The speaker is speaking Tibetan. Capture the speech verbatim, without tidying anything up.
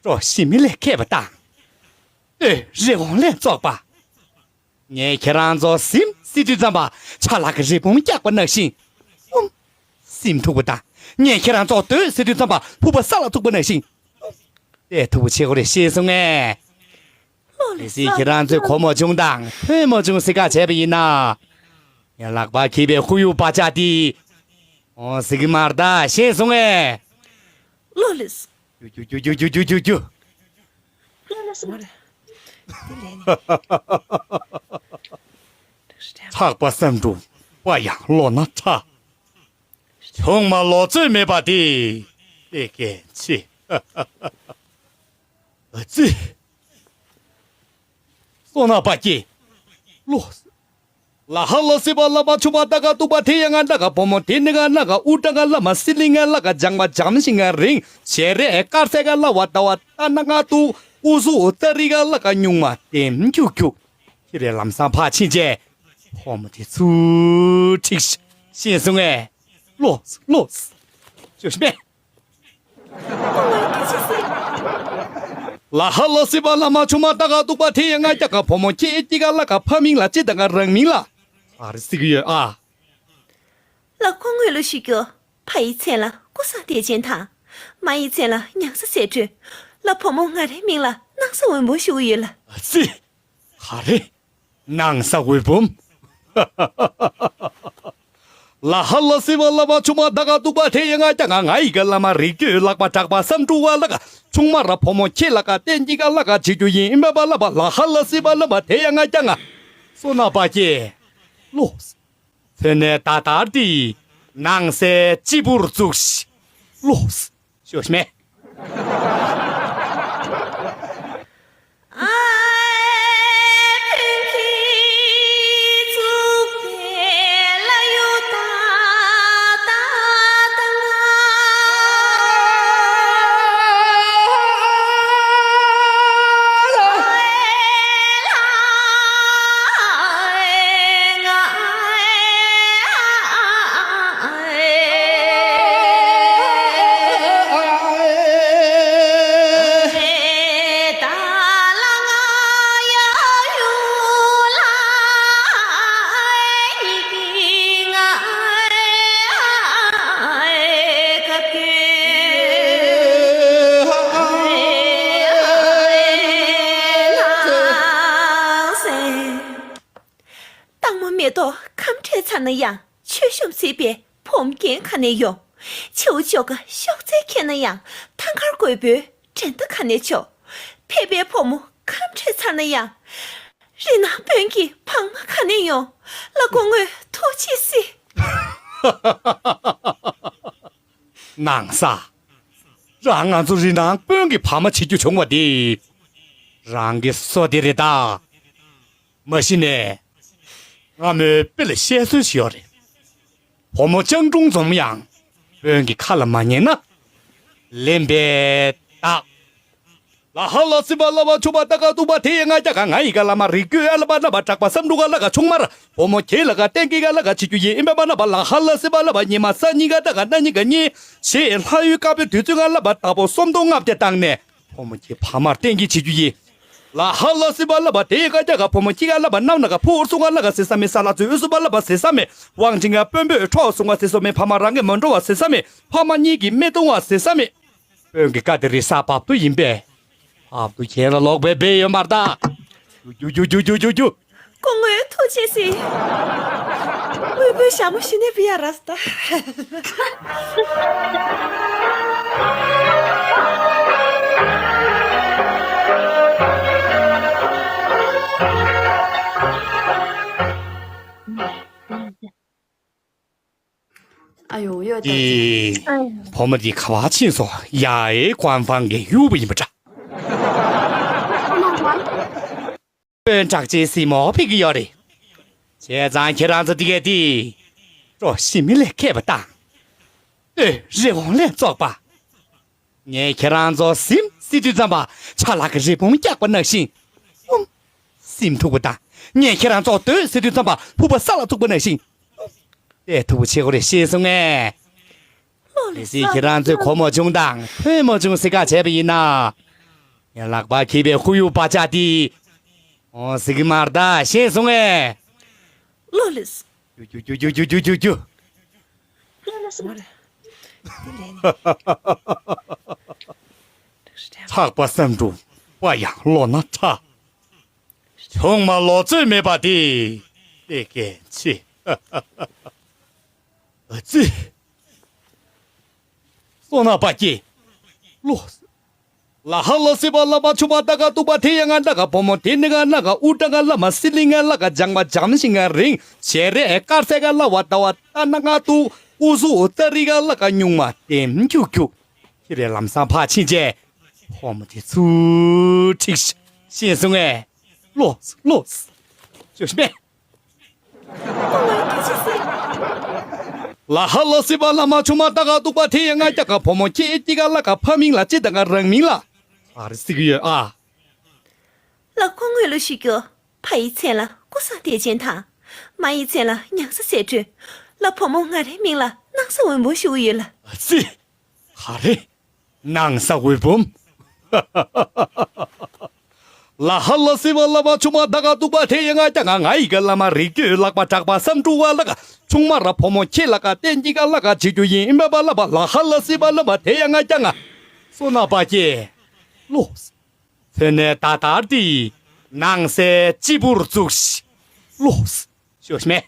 སྤྲོ་ཞི་མི་ལས་མཁས་པ་དང་། ལྟོས་རི་བོང་ལས་བཙོག་པ། ངས་ཁྱེད་རང་ཚོ་ཟིམ་ཟི་དུས་ཙམ་པ་ཆ་ལག་གི་རི་བོང་བཀྱག་པ་ནང་བཞིན། ཨུམ། ཟིམ་ཐུག་པ་དང་། ངས་ཁྱེད་རང་ཚོ་སྡོད་ཟེར་དུས་ཙམ་པ་ཕུ་པ་ས་ལ་ཐུག་པ་ནང་བཞིན། ཨུམ། བལྟས་ཐུབ་པ་བྱེད་དགོས་རེད་ཤེས་སོང་ངས། ལོ་ལེ་སི་ཁྱེད་རང་ཚོས་གོ་མ་བྱུང་དང་ཐོས་མ་བྱུང་ཟེར་ཁ་བྱས་པ་ཡིན་ན། ངས་ལག་པ་འཁྱེར་པའི་ཁུ་ཡུ་པ་ཅག་དེ། འོང་ཟེར་གི་མ་རེད་ད་ཤེས་སོང་ངས། ལོ་ལེ་སི། རྒྱུ་རྒྱུ་རྒྱུ་རྒྱུ་རྒྱུ་རྒྱུ་རྒྱུ། ལོ་ལེ་སི། ཚགས་པ་བསམ་འགྲུབ་པ་ཡང་ལོ་ན་ཕྲ། ཆུང་མ་ལོ་ཚོད་མེད་པ་དེ་དེ་གན་ཆེ། ཨ་ཙི། སོ་ན་པ་སྐྱེ། ལོ། ལ་ཧ་ལ་སི་པ་ལ་པ་ཆུ་པ་ད་ག་ཏུ་པ་ཐེ་ཡ་ང་ད་ག་བུ་མོ་དེ་ནི་ག་ན་ག་ཨུ་ཏྲ་ག་ལ་མ་སི་ལི་ང་ལ་ག་ལྗང་མ་འཇམ་ཞིང་ང་རིང་ཞེ་རེ་དཀར་སེ་ག་ལ་བ་ད་བ་ད་ན་ག་ཏུ་ཨུ་སུ་ཨུ་ཏ་རི་ག་ལ་ག་ཉུང་མ་ལྟེམ་ཁྱུག་ཁྱུག་ཁྱི་རེ་ལམ་སང་ཕ་ཕྱིན་རྗེས་ཕོ་མོ་དེ་ཚུར་ཁྲིག་ཤེས་སོང་ངས། ལོས་ལོས། ཅོ་ཤི་མེ། ལ་ཧ་ལ་སི་པ་ལ་མ་ཆུ་མ་ད་ག་ཏུ་པ་ཐེ་ཡ་ང་ཀྱ་ག་བུ་མོ་ཁྱེད་ཀྱི་ག་ལ་ག་ཕ་མིང་ལ་ཅི་ད་ག་རང་མིང་ལ་ཨ་རི་སི་གི་ཡོད་ཨ། ལ་ཁོ་ངོས་ལ་ཞུ་རྒྱུ། ཕ་ཡི་མཚན་ལ་ཀུ་ས་བདེ་ཆེན་དང་། མ་ཡི་མཚན་ལ་ཉང་ས་ཟེར་སྤྲོད། ལ་བུ་མོ་ང་རའི་མིང་ལ་སྣང་ས་འོད་འབུམ་ཞུ་གི་ཡོད་ལ། ཨ་ཙི། ག་རེ། སྣང་ས་འོད་འབུམ། ལ་ཧ་ལ་སི་བ་ལ་བ་ཆུང་མ་ད་ག་ཏུ་པ་ཐེ་ཡ་ང་ཀྱ་ང་ང་ཡི་ག་ལ་མ་རིག་རྒྱུ་ལག་པ་དྲག་པ་བསམ་འགྲུབ་བ་ལ་ག་ཆུང་མ་ར་བུ་མོ་ཁྱེད་ལ་ག་བསྟན་གྱི་ག་ལ་ག་བྱེད་རྒྱུ་ཡིན་ཨིན་པ་པ་ལ་པ་ལ་ཧ་ལ་སི་བ་ལ་བ་ཐེ་ཡ་ང་ཀྱ་ང་སོ་ན་པ་ཀྱེ། ལོས། ཚེ་ནས་ད་ལྟར་འདི་ནང་སའི་སྤྱི་བོར་བཙུགས་ཤིག་ལོས། ཤོད་མེད། སྟག་མོ་མེ་ཏོག་ཁམས་འཕྲད་ཚར་ན་ཡང་། མཆོད་གཤོམ་སྲིད་པའི་བུམ་རྒྱན་ག་ནས་ཡོང་། བྱེའུ་ཅོ་ག་གཤོག་རྩལ་མཁས་ན་ཡང་། ཐང་དཀར་རྒོད་པོའི་འགྲན་ཟླ་ག་ནས་ཆོག་ཕལ་པའི་བུ་མོ་ཁམས་འཕྲད་ཚར་ན་ཡང་། རི་ནང་དཔོན་གྱི་བག་མ་ག་ནས་ཡོང་། ལ་སྐུ་ངོ་ཐུགས་རྗེ་གཟིགས། ནང་ས། རང་ང་ཚོ་རི་ནང་དཔོན་གྱི་བག་མ་བྱེད་རྒྱུ་བྱུང་བ་དེ། རང་གི་སོ་དེ་རེད་ད། མ་གཞི་ནས། སྔ་མོའི་དཔེ་ལ་བཤད་སྲོལ་ཞིག་ཡོད་རེད། བུ་མོ་སྤྱང་གྲུང་འཛོམས་ཡང་། དཔོན་གྱི་ཁ་ལ་མ་ཉན་ན། ལེན་པའི་རྟགས། ལ་ཧ་ལ་སི་པ་ལ་བ་ཆུ་པ་ད་ག་ཏུ་པ་ཐེ་ཡ་ང་ཀྱ་ག་ང་ཡི་ག་ལ་མ་རིག་རྒྱུ་ཨ་ལ་པ་ན་པ་དྲག་པ་བསམ་འགྲུབ་ག་ལ་ག་ཆུང་མར་བུ་མོ་ཁྱེད་ལ་ག་བསྟན་གྱི་ག་ལ་ག་བྱེད་རྒྱུ་ཡིན་ཨིན་པ་པ་ན་པ་ལ་ཧ་ལ་སི་པ་ལ་བ་ཉི་མ་ས་གཉིས་ཀ་ད་ག་ན་གཉིས་ཀ་གཉིས་ཞེས་ལྷ་ཡུལ་དཀར་པོའི་དུས་ཚོད་ང་ལ་པ་དྭགས་པོ་སུམ་སྟོང་ལྔ་བརྒྱ་བཏང་ནས། བུ་མོ་ཁྱེད་ཕ་མར་བསྟན་གྱི་བྱེད་རྒྱུ་ཡིན། ལ་ཧ་ལ་སི་པ་ལ་པ་དེ་ཡི་ཀ་ཀྱ་ག་བུ་མོ་ཁྱེད་ཀ་ལ་པ་གནམ་ན་ག་ཕུར་སུ་ང་ལ་ག་ཟེར་ས་མེད་ས་ལ་ཚུ་འོད་སུ་པ་ལ་པ་ཟེར་ས་མེད་དབང་ཆེན་ག་དཔོན་པོས་འཕྲོག་སོང་ང་ཟེར་ས་མེད་ཕ་མ་རང་གི་མ་འགྲོ་བ་ཟེར་ས་མེད་ཕ་མ་གཉིས་ཀྱི་མེ་གཏོང་བ་ཟེར་ས་མེད། དཔོན་གྱི་བཀའ་དེ་རི་ས་བབ་ཏུ་ཡིན་པས། བབ་ཏུ་ཁྱེད་ལ་ལོག་པའི་དཔེ་ཡོད་མ་རེད་ད། རྒྱུ་རྒྱུ་རྒྱུ་རྒྱུ་རྒྱུ་རྒྱུ། སྐུ་ངོ་ཐུགས་རྗེ་གཟིགས། དབུལ་པོའི་ཞྭ་མོ་ཞི་ནས་བི་ཡ་ར་སི་ད། ཨ་ཡོ་ཡོ་ད། ཨེ། བུ་མོ་འདི་ག་བ་ཕྱིན་སོང་། ཡ་ཨེ་ཀོན་ཧྥང་གི་ཡུ་བ་ཡིན་པ་འདྲ། དཔོན་གྲགས་ཅན་སྲིང་མོ་ཕེབས་ཀྱི་ཡོད་རེད། བྱས་ཙང་ཁྱེད་རང་ཚོ་འདི་གས་འདི། སྤྲོ་ཞི་མི་ལས་མཁས་པ་དང་། ལྟོས་རི་བོང་ལས་བཙོག་པ། ངས་ཁྱེད་རང་ཚོ་ཟིམ་ཟི་དུས་ཙམ་པ་ཆ་ལག་གི་རི་བོང་བཀྱག་པ་ནང་བཞིན། ཨུམ། ཟིམ་ཐུག་པ་དང་། ངས་ཁྱེད་རང་ཚོ་སྡོད་ཟེར་དུས་ཙམ་པ་ཕུ་པ་ས་ལ་ཐུག་པ་ནང་བཞིན། ཨུམ། བལྟས་ཐུབ་པ་བྱེད་དགོས་རེད་ཤེས་སོང་ངས། ལོ་ལེ་སི་ཁྱེད་རང་ཚོས་གོ་མ་བྱུང་དང་ཐོས་མ་བྱུང་ཟེར་ཁ་བྱས་པ་ཡིན་ན། ངའི་ལག་པ་འཁྱེར་པའི་ཁོར་ཡུག་པ་ཆག་དེ། འོ་ཟིག་མར་ད་ཤེས་སོང་ངས། ལོ་ལིས། ཀྱུ་ཀྱུ་ཀྱུ་ཀྱུ། ལོ་ལིས། མ་རེད། འདི་ལས་ནི། ཚགས་པ་བསམ་འགྲུབ་པ་ཡང་ལོ་ན་ཚ། ཆུང་མ་ལོ་ཚོད་མེད་པ་དེ་དེ་གན་ཆེ། ཨ་ཙི། སོ་ན་པ་ཀྱེ། ལོ། ལ་ཧ་ལ་སི་པ་ལ་མ་ཆུ་མ་ད་ག་ཏུ་པ་ཐེ་ཡ་ང་ད་ག་བོ་མོ་དེ་ནི་ང་ན་ག་ཨུ་ཏྲ་ག་ལ་མ་སི་ལི་ང་ལ་ག་ལྗང་མ་ལྗང་ཞིང་ང་རིང་ཞེ་རེ་དཀར་སེ་ག་ལ་བ་ད་བ་ད་ན་ང་ཏུ་ཨུ་སུ་ཨུ་ཏ་རི་ག་ལ་ག་ཉུང་མ་དེམ་ཁྱུག་ཁྱུག་ཁྱི་རེ་ལམ་སང་ཕ་ཕྱིན་ཆད་བོ་མོ་དེ་ཚུ་ཁྲིག་ཤེས་སོང་ངས། ལོ་ལོ། ཅོ་ཤི་མེ། ལ་ཧ་ལ་སི་པ་ལ་མ་ཆུ་མ་ད་ག་ཏུ་པ་ཐེ་ཡ་ང་ཀྱ་ག་བོ་མོ་ཁྱེད་ཀྱི་ག་ལ་ག་ཕ་མིང་ལ་ཅི་ད་ག་རང་མིང་ལ། ཨ་རི་སི་གི་ཡོད་ཨ། ལ་ཁོ་ངོས་ལ་ཞུ་རྒྱུ། ཕ་ཡི་མཚན་ལ་ཀུ་སང་བདེ་ཆེན་དང་། མ་ཡི་མཚན་ལ་ཉང་ས་སེ་སྤྲོས། ལ་བུ་མོ་ང་རའི་མིང་ལ་ནང་ས་འོད་འབུམ་ཞུ་གི་ཡོད་ལ། ཨ་ཙི། ག་རེ། ནང་ས་འོད་འབུམ། ལ་ཧ་ལ་སི་བ་ལ་མ་ཆུ་མ་ད་ག་ཏུ་པ་ཐེ་ཡ་ང་ཀྱ་ང་ང་ཡི་ག་ལ་མ་རིག་རྒྱུ་ལག་པ་དྲག་པ་བསམ་འགྲུབ་བ་ལ་ག་ཆུང་མ་ར་བུ་མོ་ཁྱེད་ལ་ག་བསྟན་གྱི་ག་ལ་ག་བྱེད་རྒྱུ་ཡིན་མ་པ་ལ་པ་ལ་ཧ་ལ་སི་བ་ལ་མ་ཐེ་ཡ་ང་ཀྱ་ང་། སོ་ན་པ་ཀྱེ། ལོ། ཚེ་ནས་ད་ལྟར་དེ་ནང་སའི་སྤྱི་བོར་བཙུགས་ཤིག་ལོ། ཤོད་མེ།